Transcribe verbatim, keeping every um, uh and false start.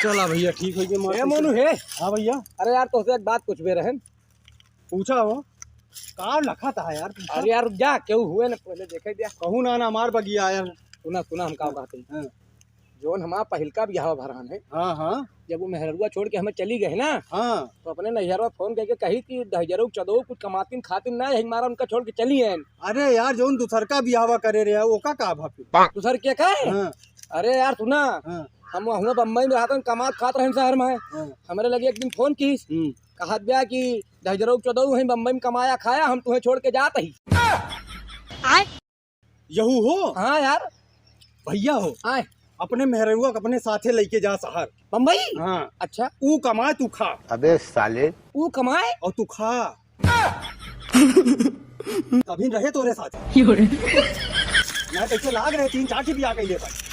चला भइया, ठीक होइ गए, मार ए मोनू हे। हाँ भइया। अरे यार, तोहसे एक बात पूछबे रहेन। पूछा हो। का लखत है यार, पूछा। अरे यार, रुक जा, केहू हुए न, पहले देखे दिया। कहू ना, ना, हमार बगिया यार। सुना, सुना, हम का कहत ही। हाँ। जौन हमार पहिलका बियाह भरान है। हाँ, हाँ। जब उ मेहररुआ छोड़ के हमें चली गए ना, हाँ। तो अपने नैहरवा फोन करके कही कि दहिजरऊ चदऊ कुछ कमातिन खातिन ना, यही मारा उनका छोड़ के चली आयन। अरे यार, जौन दूसरका बियाहवा करे रहे, ओका का भा फिर? दूसर के का है? हाँ। अरे यार, सुना, हाँ। हम हुआ बम्बई में रहतन, कमात खात रहन शहर में। हाँ। हमरे लगे एक दिन फोन कीस, हम्म। कहत बा कि दहिजरऊ चदऊ हैं, बम्बई में कमाया खाया, हम तुहें छोड़ के जात ही। आय। यहू हो? हाँ यार। भइया हो? आय। अपने मेहररुआ के अपने साथे लइके जा शहर। बम्बई? हाँ। अच्छा। ऊ कमाए, तू खा। अबे साले। ऊ कमाए? और तू खा। तभी रहे तोरे साथ। यो रे। ना कैसे लाग रहे, तीन चार ठे बियाह कइले भाई।